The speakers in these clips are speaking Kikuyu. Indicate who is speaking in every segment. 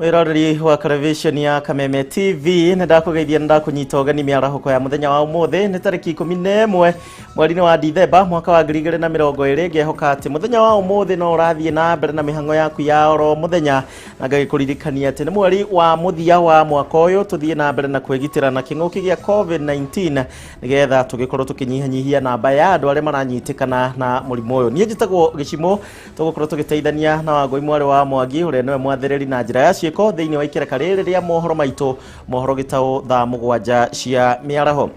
Speaker 1: Mwiroreri wa televisheni ya Kameme TV, nĩ ndakũgeithia, nĩ ndakũnyita ũgeni mĩarahũko ya mũthenya wa ũmũthĩ. Nĩ tarĩki 11 mweri-inĩ wa Dithemba mwaka wa 2020. Ngehoka atĩ mũthenya wa ũmũthĩ no ũrathiĩ na mbere na mĩhang'o yaku ya oro mũthenya, na ngagĩkũririkania atĩ nĩ mweri wa mũthia wa mwaka ũyũ. Tũthiĩ na mbere na kwĩgitĩra na kĩng'ũki gĩa COVID-19 nĩgetha tũgĩkorwo tũkĩnyihanyihia namba ya andũ arĩa maranyitĩkana na mũrimũ ũyũ. Niĩ njĩtagwo Gĩcimũ, tũgũkorwo tũgĩteithania na Wangũi mwarĩ wa Mwangi, ũrĩa nĩwe mwathĩrĩri na njĩra ya ciĩko thĩinĩ wa ikereka rĩrĩ rĩa mohoro maitũ, mohoro gĩtaũ, thaa 7 cia mĩaraho.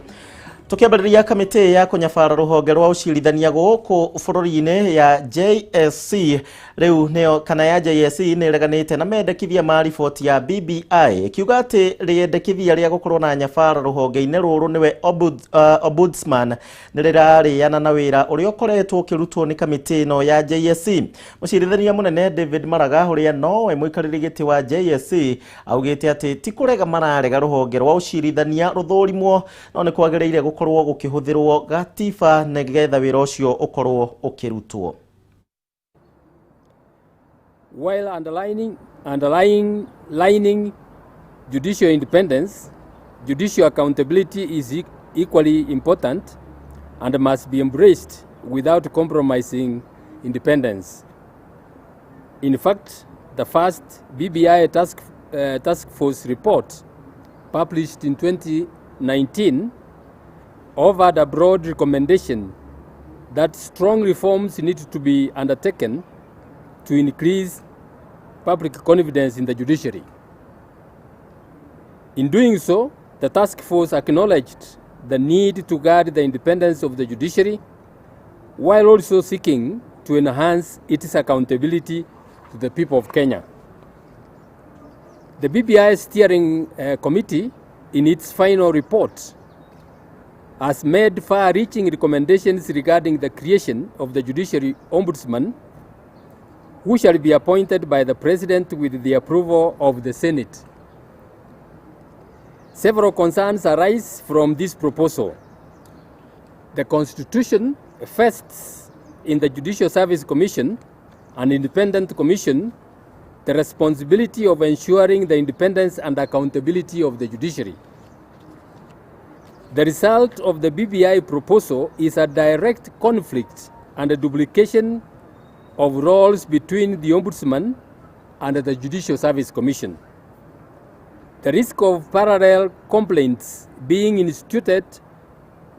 Speaker 1: Tũkĩambĩrĩria, kamĩtĩ ya kũnyabara rũhonge rwa ũcirithania gũkũ bũrũri-inĩ ya JSC rĩu nĩyo kana ya JSC nĩ ĩreganĩte na mendekithia ma riboti ya BBI, ĩkiuga atĩ rĩendekithia rĩa gũkorwo na nyabara rũhonge-inĩ rũrũ nĩwe ombudsman nĩ rĩrarĩana na wĩra ũrĩa ũkoretwo ũkĩrutwo nĩ kamĩtĩ ĩno ya JSC. Mũcirithania mũnene David Maraga, ũrĩa nowe mũikarĩri gĩtĩ wa JSC, augĩte atĩ ti kũrega mararega rũhonge rwa ũcirithania rũthũrimwo, no nĩ kwagĩrĩire gũkorwo gũkĩhũthĩrwo gatiba nĩgetha wĩra ũcio ũkorwo ũkĩrutwo.
Speaker 2: While underlining judicial independence, judicial accountability is equally important and must be embraced without compromising independence. In fact, the first BBI task force report published in 2019 offered a broad recommendation that strong reforms need to be undertaken to increase public confidence in the judiciary. In doing so, the task force acknowledged the need to guard the independence of the judiciary while also seeking to enhance its accountability to the people of Kenya. The BBI steering committee, in its final report, has made far-reaching recommendations regarding the creation of the judiciary ombudsman, who shall be appointed by the President with the approval of the Senate. Several concerns arise from this proposal. The Constitution vests in the Judicial Service Commission, an independent commission, the responsibility of ensuring the independence and accountability of the judiciary. The result of the BBI proposal is a direct conflict and a duplication of roles between the Ombudsman and the Judicial Service Commission. The risk of parallel complaints being instituted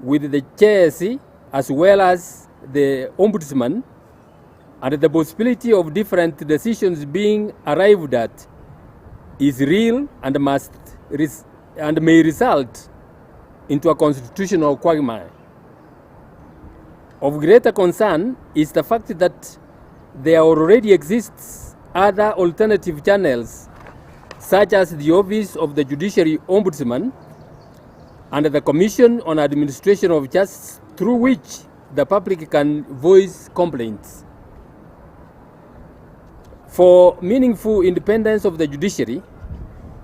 Speaker 2: with the JSC as well as the Ombudsman and the possibility of different decisions being arrived at is real and may result into a constitutional quagmire. Of greater concern is the fact that there already exists other alternative channels, such as the Office of the Judiciary Ombudsman and the Commission on Administration of Justice, through which the public can voice complaints. For meaningful independence of the judiciary,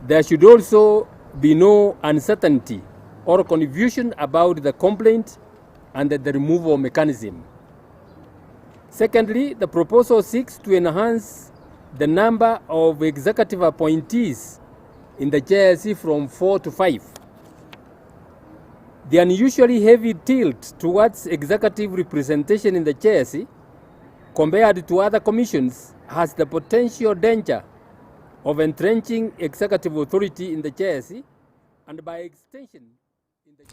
Speaker 2: there should also be no uncertainty or confusion about the complaint and the removal mechanism. Secondly, the proposal seeks to enhance the number of executive appointees in the JSC from 4 to 5. The unusually heavy tilt towards executive representation in the JSC compared to other commissions has the potential danger of entrenching executive authority in the JSC and, by extension, in the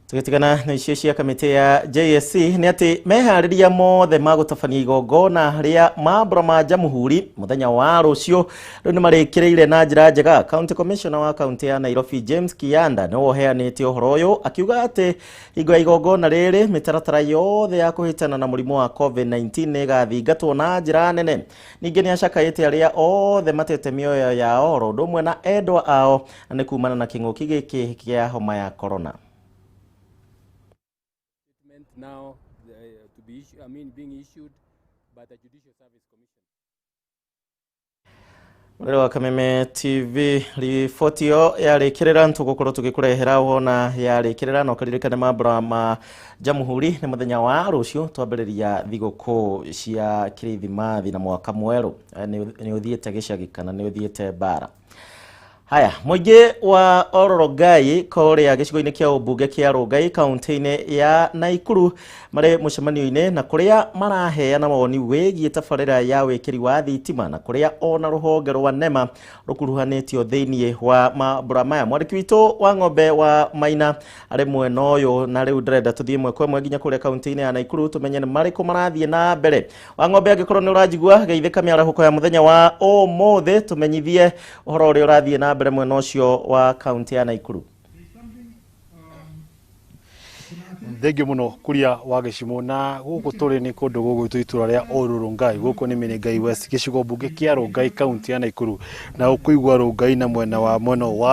Speaker 1: Tũgĩtigana na icio cia kamĩtĩ ya JSC, nĩ atĩ meharĩria mothe ma gũtabania igongona rĩa mambura ma Jamhuri mũthenya wa rũciũ rĩu nĩ marĩkĩrĩire na njĩra njega. County Commissioner wa kaunti ya Nairobi James Kianda nĩwe ũheanĩte ũhoro ũyũ, akiuga atĩ hingo ya igongona rĩrĩ mĩtaratara yothe ya kũhĩtana na mũrimũ wa COVID-19 nĩ ĩgathingatwo na njĩra nene. Ningĩ nĩ acakaĩte arĩa othe matete mĩoyo yao oro ũndũ ũmwe na endwa ao na nĩ kumana na kĩng'ũki gĩkĩ kĩa homa ya corona.
Speaker 2: Now to be issued, I mean, being issued by the Judicial Service Commission.
Speaker 1: Mũrĩre wa Kameme TV, riboti ĩyo yarĩkĩrĩra tũgũkorwo tũgĩkũrehera wona yarĩkĩrĩra, na ũkaririkane mambura ma Jamhuri nĩ mũthenya wa rũciũ, twambĩrĩria thigũkũ cia Kirithimathi na mwaka mwerũ. Nĩ ũthiĩte gĩcagi kana nĩ ũthiĩte bara? Haya, mũingĩ wa Ororogai kũrĩa gĩcigo-inĩ kĩa ũmbunge kĩa Rongai, kaunti-inĩ ya Naikuru, marĩ mũcemanio-inĩ na kũrĩa maraheana mawoni wĩgiĩ tabarĩra ya wĩkĩri wa thitima, na kũrĩa ona rũhonge rwa NEMA rũkuruhanĩtio thĩinĩ wa mambura maya. Mwandĩki witũ wa ng'ombe wa Maina arĩ mwena ũyũ, na rĩu ndĩrenda tũthiĩ ĩmwe kwa ĩmwe nginya kũrĩa kaunti-inĩ ya Naikuru tũmenye nĩ marĩkũ marathiĩ na mbere. Wa ng'ombe, angĩkorwo nĩ ũranjigua, geithĩka mĩarahũko ya mũthenya wa ũmũthĩ, tũmenyithie ũhoro ũrĩa ũrathiĩ na mbere mwena ũcio wa kaunti ya Naikuru.
Speaker 3: Thengio muno kuria wa gĩcimo. Na gũkũ tũrĩ nĩ kũndũ gũgwĩtwo itũra rĩa Orũrũngai. Gũkũ nĩ Menengai West, gĩcigo mbunge kĩa Rongai, kaunti ya Naikuru. Na ũkũigua Rongai na mwena wa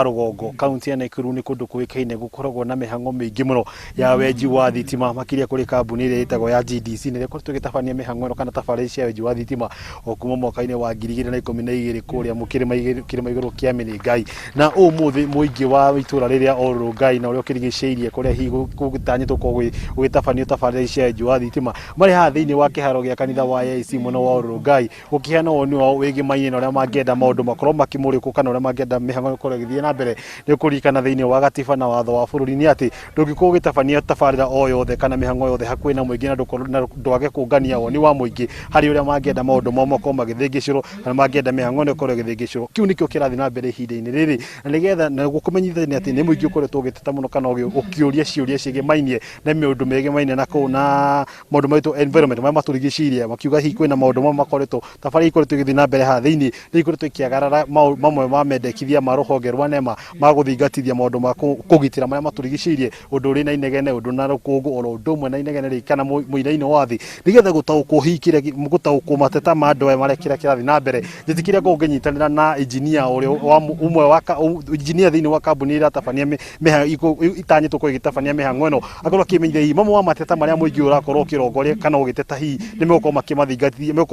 Speaker 3: rũgongo kaunti ya Naikuru nĩ kũndũ kũĩkaine gũkoragwo na mĩhang'o mĩingĩ mũno ya wenji wa thitima, makĩria kũrĩ kambuni ĩrĩa ĩtagwo ya GDC, na ĩrĩa ĩkoretwo ĩgĩtabania mĩhang'o ĩno kana tabarĩra cia wenji wa thitima o kuma mwaka-inĩ wa 2012 kũrĩa kĩrĩma igũrũ kĩa Menengai. Na ũmũthĩ mũingĩ wa itũra rĩrĩa Orũrũngai na ũrĩa ũkĩrigicĩirie, kũrĩa hihi gũgĩtanyĩtwo gũkorwo gũgĩtabanio tabarĩra cia wenji wa thitima, marĩ haha thĩinĩ wa kĩharo gĩa kanitha wa AIC mwena wa Orũrũngai gũkĩheana woni wao wĩgĩmainie na ũrĩa mangĩenda maũndũ makorwo makĩmũrĩkwo kana ũrĩa mangĩenda mĩhang'o ĩkorwo ĩgĩthiĩ na mbere. Nĩ ũkũririkana thĩinĩ wa gatiba na watho wa bũrũri nĩ atĩ ndũngĩkorwo ũgĩtabania tabarĩra o yothe kana mĩhang'o yothe hakuhĩ na mũingĩ na ndũkorwo na ndwage kũngania woni wa mũingĩ harĩ ũrĩa mangĩenda maũndũ mao makorwo magĩthĩngĩcĩrwo kana mangĩenda mĩhang'o ĩno ĩkorwo ĩgĩthĩngĩcĩrwo. Kĩu nĩkĩo kĩrathiĩ na mbere ihinda-inĩ rĩrĩ, na nĩgetha na gũkũmenyithania atĩ nĩ mũingĩ ũkoretwo ũgĩteta mũno kana ũkĩũria ciũria ciĩgĩmainie na maũndũ megĩmainie na kũu na maũndũ maitũ environment marĩa matũrigicĩirie, makiuga hihi kwĩna maũndũ mamwe makoretwo tabarĩra ikoretwo igĩthiĩ na mbere haha thĩinĩ nĩ ikoretwo ikĩagarara mamwe ma mendekithia ma rũhonge rwa NEMA ma gũthingatithia maũndũ ma kũgitĩra marĩa matũrigicĩirie, ũndũ ũrĩ na inegene, ũndũ na rũkũngũ, oro ũndũ ũmwe na inegene rĩ kana mũinaino wa thĩ, nĩgetha gũtaũkwo hihi kĩrĩa gũtaũkwo mateta ma andũ aya marĩa kĩrĩa kĩrathiĩ na mbere. Njĩtĩkĩria ngorwo ngĩnyitanĩra na engineer ũrĩa wa ũmwe wa engineer thĩinĩ wa kambuni ĩrĩa ĩratabania itanyĩtwo gũkorwo ĩgĩtabania mĩhang'o ĩno, akorwo akĩmenyithia hihi mamwe wa mateta marĩa mũingĩ ũrakorwo ũkĩrongoria kana ũgĩteta, hihi nĩ megũkorwo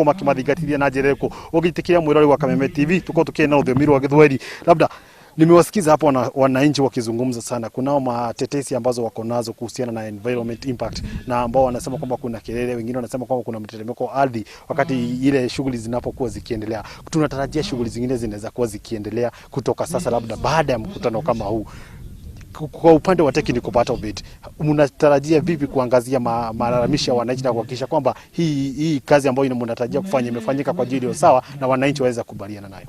Speaker 3: makĩmathingatithia na njĩra ĩrĩkũ. Ũngĩtĩkĩria, mwĩrori wa Kameme TV, tukorwo tukĩrĩ na rũthiomi rwa Gĩthweri. Labda nimewasikiza hapo wananchi wakizungumza sana. Kunao matetesi ambazo wako nazo kuhusiana na environment impact, na ambao wanasema kwamba kuna kelele, wengine wanasema kwamba kuna mtetemeko wa ardhi wakati ile shughuli zinapokuwa zikiendelea. Tunatarajia shughuli zingine zinaweza kuwa zikiendelea kutoka sasa, labda baada ya mkutano kama huu. Kwa upande wa technical part of it, mnatarajia vipi kuangazia malalamishi ya wananchi na kuhakikisha kwamba hii kazi ambayo mnatarajia kufanya imefanyika kwa ajili iliyo sawa na wananchi waweza kukubaliana nayo?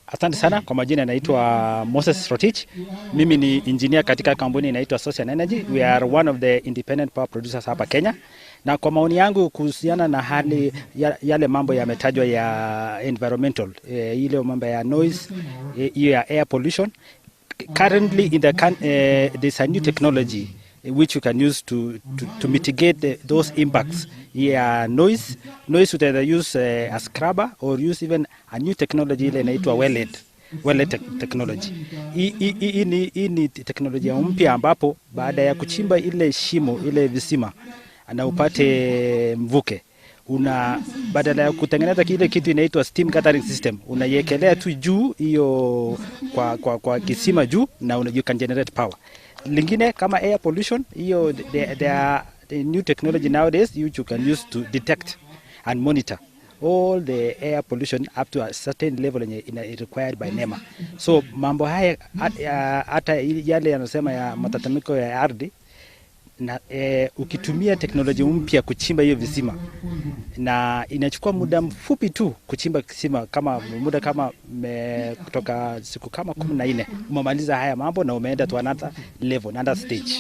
Speaker 4: Asante sana. Kwa majina naitwa Moses Rotich. Mimi ni engineer katika kampuni inaitwa Social Energy. We are one of the independent power producers hapa Kenya. Na kwa maoni yangu kuhusiana na hali ya, yale mambo yametajwa ya environmental, ile mambo ya noise, hiyo ya air pollution. Currently in the there's a new technology which you can use to mitigate those impacts. Yeah, noise would either use a scrubber or use even a new technology ile inaitwa wellhead technology. Hii ni teknolojia mpya ambapo baada ya kuchimba ile shimo, ile visima, na upate mvuke, una badala ya kutengeneza kile kitu inaitwa steam gathering system, unaiekelea tu juu hiyo kwa kisima juu na you can generate power. Lingine kama air pollution hiyo, there are the new technology nowadays which you can use to detect and monitor all the air pollution up to a certain level yenye ina required by NEMA. So mambo haya, hata yale yanasema ya matetemeko ya ardhi na ukitumia teknolojia mpya kuchimba hiyo visima, na inachukua muda mfupi tu kuchimba kisima, kama muda kama kutoka siku kama 14 umemaliza haya mambo na umeenda to another level, another stage.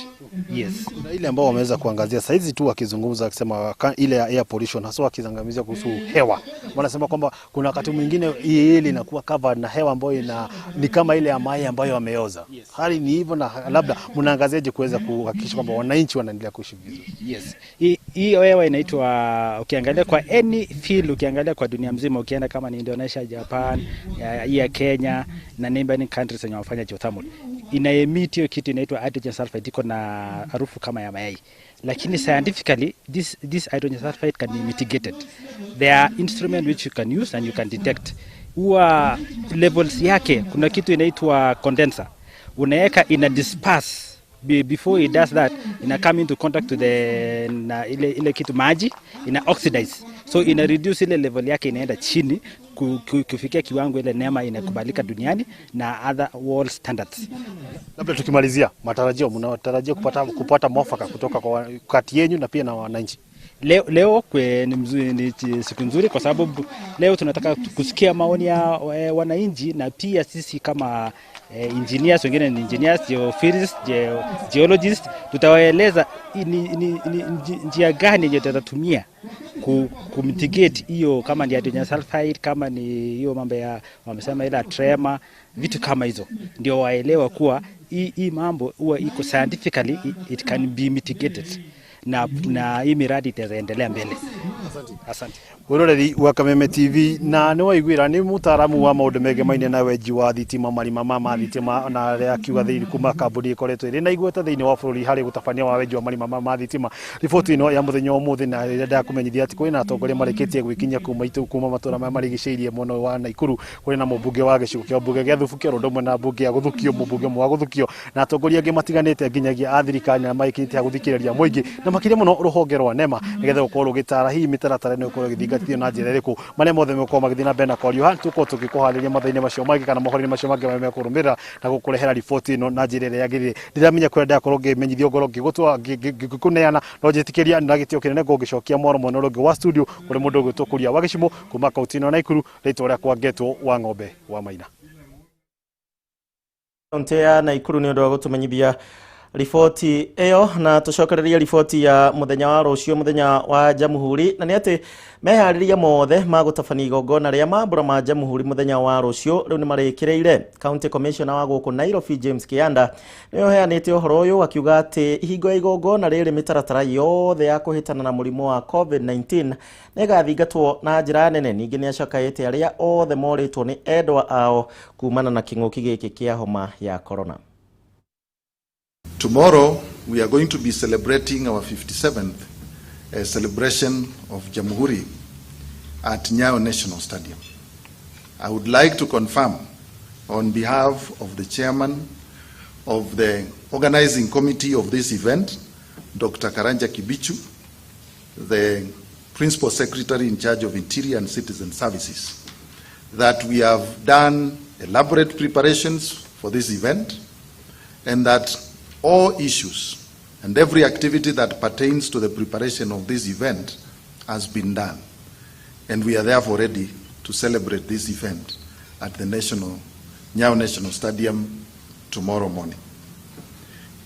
Speaker 4: Yes.
Speaker 3: Kuna ile ambao wameweza kuangazia saizi tu wakizungumza wakisema ile ya air pollution, hasa wakizungumzia kuhusu hewa. Wanasema kwamba kuna wakati mwingine hii ile inakuwa covered na hewa ambayo ni kama ile ya mayai ambayo wameoza. Hali ni hivyo, na labda mnaangaziaje kuweza kuhakikisha kwamba wananchi wanaendelea kuishi vizuri?
Speaker 4: Yes. Hii hewa inaitwa, ukiangalia kwa any field, ukiangalia kwa dunia mzima, ukienda kama ni Indonesia, Japan, hii ya Kenya na neighboring countries wenye wafanya geothermal, ina emit hiyo kitu inaitwa hydrogen sulfide, iko na harufu kama ya mayai. Lakini scientifically this hydrogen sulfide can be mitigated. There are instruments which you can use and you can detect. Huwa levels yake kuna kitu inaitwa condenser, unaweka ina disperse. Before it does that, ina come into contact to the na ile kitu maji ina oxidize, so ina reduce ile level yake, inaenda chini kufikia kiwango ile NEMA inakubalika duniani na other world standards.
Speaker 3: Labda tukimalizia, matarajio, mnatarajia kupata mwafaka kutoka kwa kati yenyu na pia na wananchi?
Speaker 4: Leo ni siku nzuri kwa sababu leo tunataka kusikia maoni ya wananchi, na pia sisi kama engineers, wengine ni engineers, geophysicists, geologists, tutawaeleza ni njia gani yenye tutatumia kumitigate hiyo, kama ni hydrogen sulfide, kama ni hiyo mambo ya wamesema ile tremor, vitu kama hizo, ndio waelewa kuwa hii mambo huwa iko scientifically it can be mitigated na hii miradi itaendelea mbele. Asante.
Speaker 3: Mwiroreri wa Kameme TV, na nĩ waiguĩra nĩ mũtaaramu wa maũndũ megemaine na wenji wa thitima, marima ma thitima, na arĩa akiuga thĩinĩ kuma kambuni ĩkoretwo ĩrĩ na igweta thĩinĩ wa bũrũri harĩ gũtabania wa wenji wa marima ma thitima. Riboti ĩno ya mũthenya wa ũmũthĩ, na rĩrĩa ndakũmenyithia atĩ kwĩna atongoria marĩkĩtie gwĩkinyia kuma matũra maya marigicĩirie mwena wa Naikuru. Kũrĩ na mũmbunge wa gĩcigo kĩa mbunge gĩa Thubukio, ũndũ ũmwe na mbunge ya Gũthukio, mũmbunge ũmwe wa Gũthukio, na atongoria angĩ matiganĩte nginyagia a thirikari na maĩkĩte gũthikĩrĩria mũingĩ, na makĩria mũno rũhonge rwa NEMA, nĩgetha gũkorwo rũgĩtara hihi mĩtaratara ĩno ĩkorwo ĩgĩthingatithio na njĩra ĩrĩkũ. Marĩa mothe megũkorwo magĩthiĩ na mbere na kwario haha, tũkorwo tũgĩkũharĩria mathaa-inĩ macio mangĩ kana mohoro-inĩ macio mangĩ marĩa mekũrũmĩrĩra na gũkũrehera riboti ĩno na njĩra ĩrĩa yagĩrĩire. Ndiramenya kũrĩa ndakorwo ngĩmenyithio ngorwo ngĩgũtwa ngĩkũneana, no njĩtĩkĩria na gĩtĩo kĩnene ngorwo ngĩcokia mwaro mwena ũrĩa ũngĩ wa studio kũrĩ mũndũ ũgwĩtwo Kuria wa Gĩcimũ kuma kaunti ĩno ya Naikuru, rĩtwa rĩakwa ngetwo wa ng'ombe wa Maina.
Speaker 1: Kaunti ya Naikuru nĩ ũndũ wa gũtũmenyithia riboti ĩyo, na tũcokererie riboti ya mũthenya wa rũciũ, mũthenya wa Jamhuri, na nĩ atĩ meharĩria mothe ma gũtabania igongona rĩa mambũra ma Jamhuri mũthenya wa rũciũ rĩu nĩ marĩkĩrĩire. County Commissioner wa gũkũ Nairobi James Kianda nĩwe ũheanĩte ũhoro ũyũ, akiuga atĩ ihingo ya igongona rĩrĩ mĩtaratara yothe ya kũhĩtana na mũrimũ wa COVID-19 nĩ ĩgathingatwo na njĩra nene. Ningĩ nĩ acakaĩte arĩa othe morĩtwo nĩ endwa ao kumana na kĩng'ũki gĩkĩ kĩa homa ya corona.
Speaker 5: Tomorrow, we are going to be celebrating our 57th celebration of Jamhuri at Nyayo National Stadium. I would like to confirm on behalf of the chairman of the organizing committee of this event, Dr. Karanja Kibichu, the Principal Secretary in charge of Interior and Citizen Services, that we have done elaborate preparations for this event and that all issues and every activity that pertains to the preparation of this event has been done. And we are therefore ready to celebrate this event at the Nyayo National Stadium tomorrow morning.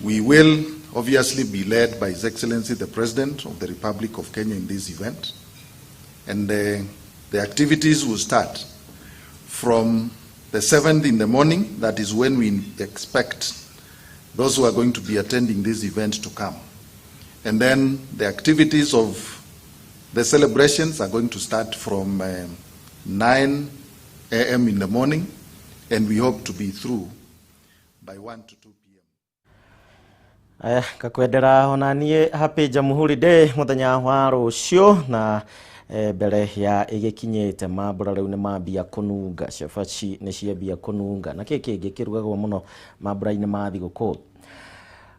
Speaker 5: We will obviously be led by His Excellency the President of the Republic of Kenya in this event. And the activities will start from the 7th in the morning. That is when we expect those who are going to be attending this event to come. And then the activities of the celebrations are going to start from 9 a.m. in the morning, and we hope to be through by 1 to 2 p.m.
Speaker 1: Aya, ngakwendera ona niĩ happy Jamhuri Day mũthenya wa rũciũ, na mbere ya ĩgĩkinyĩte mambũra rĩu nĩ mambia kũnunga, cabaci nĩ ciambia kũnunga, na kĩ kĩngĩ kĩrugagwo mũno mambũra-inĩ ma thigũkũ.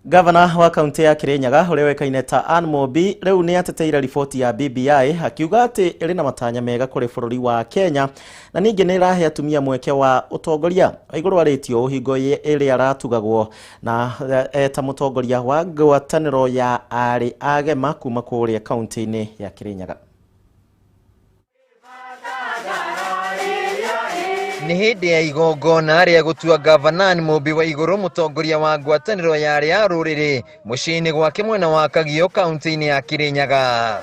Speaker 1: Gavana wa kaunti ya Kirinyaga ũrĩa ũĩkaine ta Anne Mumbi rĩu nĩ ateteire riboti ya BBI, akiuga atĩ ĩrĩ na matanya mega kũrĩ bũrũri wa Kenya na ningĩ nĩ ĩrahe atumia mweke wa ũtongoria. Waiguru arĩtio ũhingo ĩrĩa aratugagwo na eta mũtongoria wa ngwatanĩro ya arĩ agema kuma kũrĩa kaunti-inĩ ya Kirinyaga.
Speaker 6: Nĩ hĩndĩ ya igongona rĩa gũtua gavana Anne Mumbi wa Igũrũ mũtongoria wa ngwatanĩro ya arĩa a rũrĩrĩ mũciĩ-inĩ gwake mwena wa Kagio kaunti-inĩ ya Kirinyaga.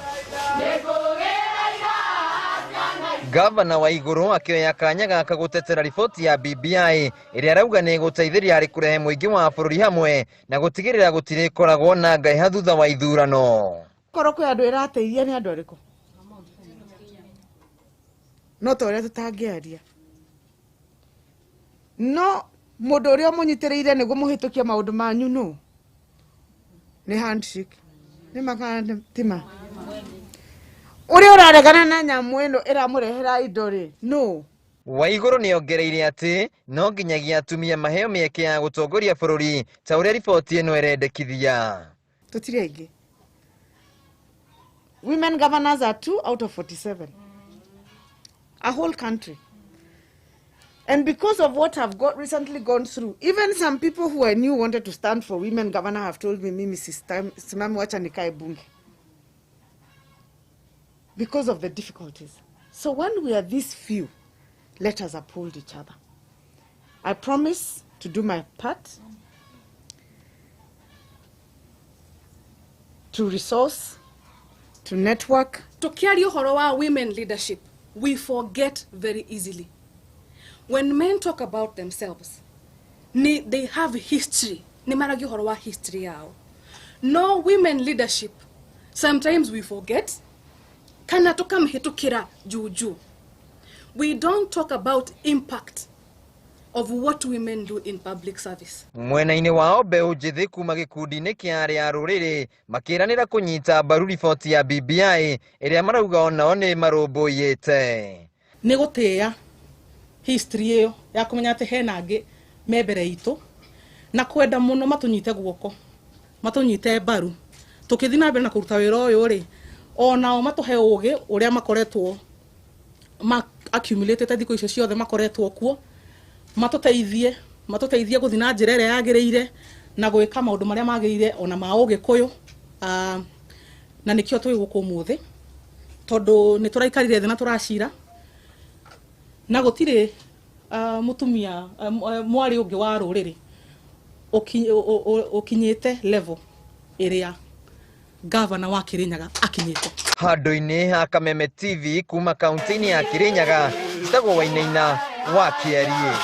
Speaker 6: Gavana wa Igũrũ akĩoya kanya gaka gũtetera riboti ya BBI ĩrĩa arauga nĩ ĩgũteithĩrĩria harĩ kũrehe mũingĩ wa bũrũri hamwe na gũtigĩrĩra gũtirĩkoragwo na ngaiha thutha wa ithurano.
Speaker 7: Korwo kwĩ andũ ĩrateithia nĩ andũ arĩkũ? No ta ũrĩa tũtangĩaria, no mũndũ ũrĩa ũmũnyitĩrĩire nĩguo mũhĩtũkie maũndũ manyu no nĩ handshake, nĩ makatima. Ũrĩa ũraregana na nyamũ ĩno ĩramũrehera indo rĩ, no
Speaker 6: Waiguru nĩongereire atĩ no nginyagia atumia maheo mĩeke ya gũtongoria bũrũri ta ũrĩa riboti ĩno ĩrendekithia.
Speaker 7: Tũtirĩ aingĩ. Women governors are 2 out of 47. A whole country. And because of what I've got recently gone through, even some people who I knew wanted to stand for women governor have told me, mimi simami, wacha nikae bunge. Because of the difficulties. So when we are this few, let us uphold each other. I promise to do my part to resource, to network.
Speaker 8: To carry ũhoro wa women leadership, we forget very easily. When men talk about themselves, they have history. Nĩ maragia ũhoro wa history yao. No women leadership, sometimes we forget, kana tukamhĩtũkĩra juu juu. We don't talk about impact of what women do in public service.
Speaker 6: Mwena-inĩ wao mbeũ njĩthĩ kuma gĩkundi-inĩ kĩa arĩa a rũrĩrĩ makĩranĩra kũnyita mbaru riboti ya BBI ĩrĩa marauga onao nĩ marũmbũiyĩte.
Speaker 9: Nĩ gũtĩĩa history ĩyo ya kũmenya atĩ hena angĩ me mbere itũ na kwenda mũno matũnyite guoko, matũnyite mbaru tũkĩthiĩ na mbere na kũruta wĩra ũyũ rĩ, onao matũhe ũgĩ ũrĩa makoretwo ma accumulated thikũ icio ciothe makoretwo kuo, matũteithie gũthiĩ na njĩra ĩrĩa yagĩrĩire na gwĩka maũndũ marĩa magĩrĩire ona ma ũgĩkũyũ. Na nĩkĩo twĩ gũkũ ũmũthĩ tondũ nĩ tũraikarire thĩ na tũracira na gũtirĩ mũtumia mwarĩ ũngĩ wa rũrĩrĩ ũkinyĩte level ĩrĩa gavana wa Kirinyaga akinyĩte.
Speaker 6: Handũ-inĩ ha Kameme TV kuma kaunti-inĩ ya Kirinyaga, njĩtagwo Wainaina wa Kĩariĩ.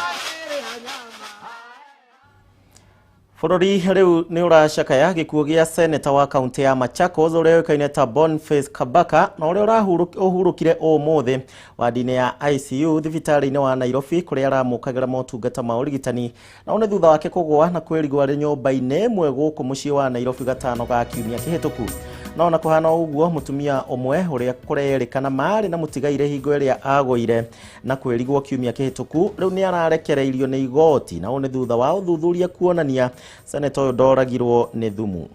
Speaker 1: Bũrũri rĩu nĩ ũracakaya gĩkuũ gĩa seneta wa kaunti ya Machakos ũrĩa ũĩkaine ta Boniface Kabaka na ũrĩa ũhurũkire ũmũthĩ wadi-inĩ ya ICU thibitarĩ-inĩ wa Nairobi kũrĩa aramũkagĩra motungata ma ũrigitani, na nĩ thutha wake kũgũa na kwĩrigwo arĩ nyũmba-inĩ ĩmwe gũkũ mũciĩ wa Nairobi gatano ga kiumia kĩhĩtũku. No ona kũhana ũguo, mũtumia ũmwe ũrĩa kũrerĩkana marĩ na mũtigaire hingo ĩrĩa agũire na kwĩrigwo kiumia kĩhĩtũku rĩu nĩ ararekereirio nĩ igoti, na ũũ nĩ thutha wa ũthuthuria kuonania seneta ũyũ ndoragirwo nĩ thumu.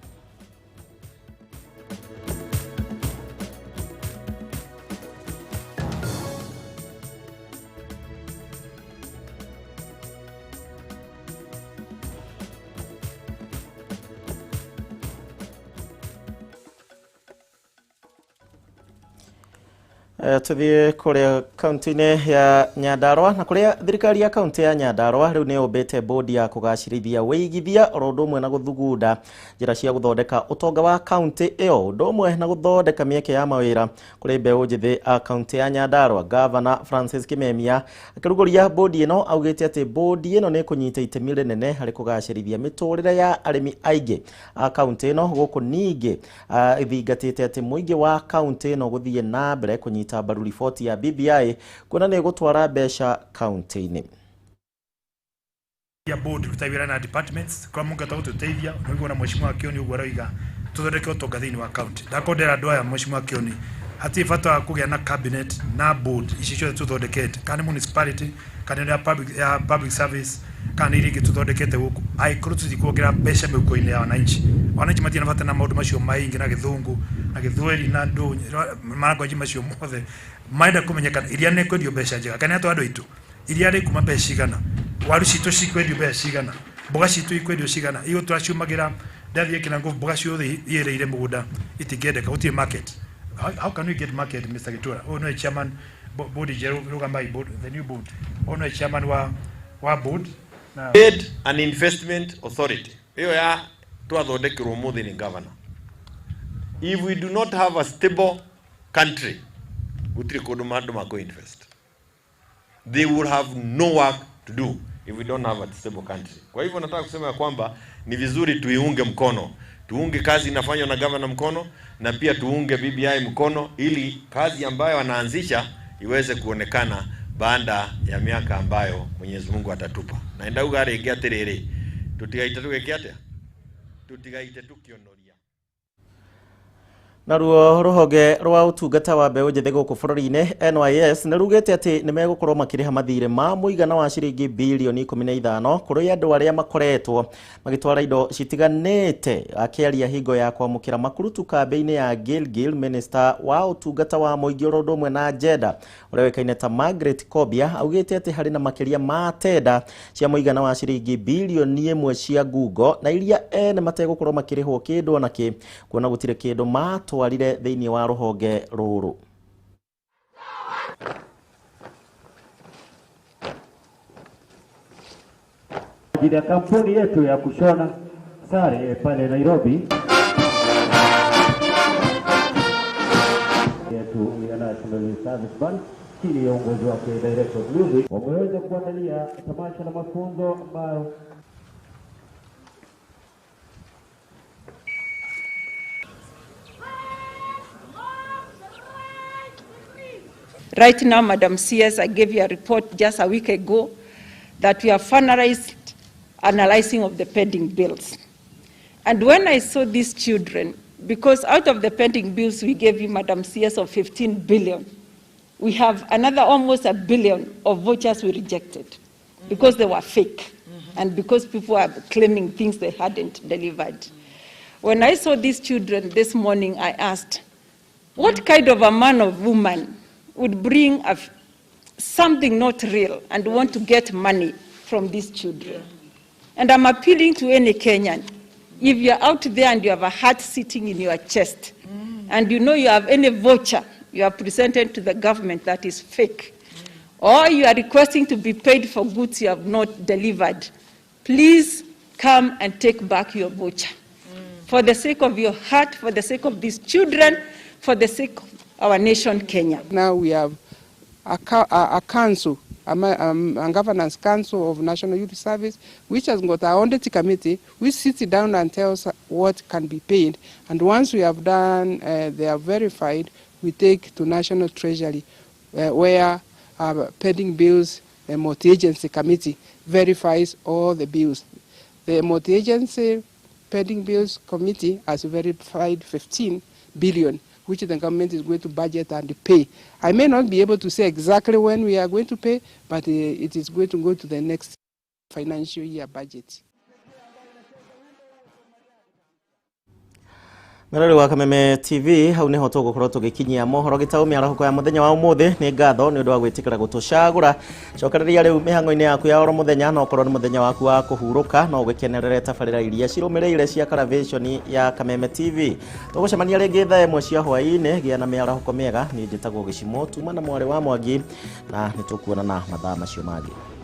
Speaker 1: Tuthiĩ kũrĩa kaunti-inĩ ya Nyandarua na kũrĩa thirikari ya kaunti ya Nyandarua rĩu nĩ yũmbĩte bodi ya kũgacĩrithia wĩigithia oro ũndũ ũmwe na gũthugunda njĩra cia gũthondeka ũtonga wa kaunti ĩyo, ũndũ ũmwe na gũthondeka mĩeke ya mawĩra kũrĩ mbeũ njĩthĩ a kaunti ya Nyandarua. Gavana Francis Kimemia akĩrugũria bodi ĩno augĩte atĩ bodi ĩno nĩ ĩkũnyita itemi rĩnene harĩ kũgacĩrithia mĩtũrĩre ya arĩmi aingĩ a kaunti ĩno, gũkũ ningĩ ĩthingatĩte atĩ mũingĩ wa kaunti ĩno gũthiĩ na mbere kũnyita mbaru riboti ya BBI kuona nĩ gũtwara mbeca kaunti-inĩ.
Speaker 10: Ya board ruta wĩra na departments kwa mungata gũtũteithia nĩguo na mheshimiwa Kioni ũguo aroiga tũthondeke ũtonga thĩinĩ wa county. Ndakondera andũ aya mheshimiwa Kioni hatirĩ bata wa kũgĩa na cabinet na board ici ciothe tũthondekete, kana municipality kana ya public service kana iria ingĩ tũthondekete gũkũ, angĩkorwo tũtikuongerera mbeca mĩhuko-inĩ ya wananchi. Wananchi matirĩ na bata na maũndũ macio maingĩ na gĩthũngũ na gĩthweri na ndũ marangwaji macio mothe, marenda kũmenyekana iria nĩ kwendio mbeca njega, kana andũ aitũ iria rĩ kuma mbeca cigana, waru citũ cikwendio mbeca cigana, mboga citũ ikwendio cigana, iyo tũraciumagĩra ndathiĩ kĩna nguvu mboga ciothe iyĩrĩire mũgũnda itingĩendeka, gũtirĩ market. How can we get market, Mr. Gitura? Oh no, chairman board Rugamai board, the new board. Oh no, chairman wa board.
Speaker 11: Trade and Investment Authority. Iyo ya twathondekirwo muthi ni governor. If we do not have a stable country, gutiri kundu mandu mako invest. They will have no work to do if we don't have a stable country. Kwa hivyo nataka kusema kwamba ni vizuri tuiunge mkono. Tuunge kazi inafanywa na governor mkono na pia tuunge BBI mkono ili kazi ambayo wanaanzisha iweze kuonekana baada ya miaka ambayo Mwenyezi Mungu atatupa. Na ndauga rĩngĩ atĩrĩrĩ, tutigaite tũgĩke atĩa? Tutigaite tukionoria.
Speaker 1: Naruo rũhonge rwa ũtungata wa mbeũ njĩthĩ gũkũ bũrũri-inĩ NYS nĩ rugĩte atĩ nĩ megũkorwo makĩrĩha mathirĩ ma mũigana wa ciringi bilioni 15 kũrĩ andũ arĩa makoretwo magĩtwara indo citiganĩte. Akĩaria hingo ya kwamũkĩra makurutu kambĩ-inĩ ya Gilgil, minister wa ũtungata wa mũingĩ oro ũndũ ũmwe na Jenda ũrĩa ũĩkaine ta Margaret Kobia augĩte atĩ harĩ na makĩria ma tenda cia mũigana wa ciringi bilioni 1 cia ngungo na iria ene mategũkorwo makĩrĩhwo kĩndũ ona kĩ, kuona gũtirĩ kĩndũ matwarire thĩinĩ wa rũhonge rũrũ.
Speaker 12: Ajili ya kampuni yetu ya kushona sare pale Nairobi yetu ya National Youth Service Band chini ya uongozi wake Director of Music wameweza kuandalia tamasha la mafunzo ambayo
Speaker 13: Right now, Madam CS, I gave you a report just a week ago that we have finalized analyzing of the pending bills. And when I saw these children, because out of the pending bills we gave you, Madam CS, of 15 billion, we have another almost a billion of vouchers we rejected because they were fake and because people are claiming things they hadn't delivered. When I saw these children this morning, I asked, what kind of a man or woman would bring something not real and want to get money from these children? And I'm appealing to any Kenyan, if you're out there and you have a heart sitting in your chest, and you know you have any voucher you have presented to the government that is fake, or you are requesting to be paid for goods you have not delivered, please come and take back your voucher. For the sake of your heart, for the sake of these children, for the sake of our nation, Kenya.
Speaker 14: Now we have a council, a governance council of National Youth Service, which has got our audit committee, which sits down and tells what can be paid. And once we have done, they are verified, we take to National Treasury, where our pending bills, the multi-agency committee verifies all the bills. The multi-agency pending bills committee has verified 15 billion, which the government is going to budget and pay. I may not be able to say exactly when we are going to pay, but it is going to go to the next financial year budget.
Speaker 1: Mwĩrori wa Kameme TV, hau niho tũgũkorwo tũgĩkinyia mohoro gĩtaũ mĩarahũko ya mũthenya wa ũmũthĩ. Nĩ ngatho nĩ ũndũ wa gwĩtĩkĩra gũtũcagũra. Cokereria rĩu mĩhang'o-inĩ yaku ya oro mũthenya, no ũkorwo nĩ mũthenya waku wa kũhurũka, no ũgĩkenerere tabarĩra iria cirũmĩrĩire cia Karavĩconi ya Kameme TV. Tũgũcemania rĩngĩ thaa 1 cia hwaĩ-inĩ. Gĩa na mĩarahũko mĩega. Niĩ njĩtagwo Gĩcimo, tuma na mwarĩ wa Mwangi, na nĩ tũkuonana mathaa macio mangĩ.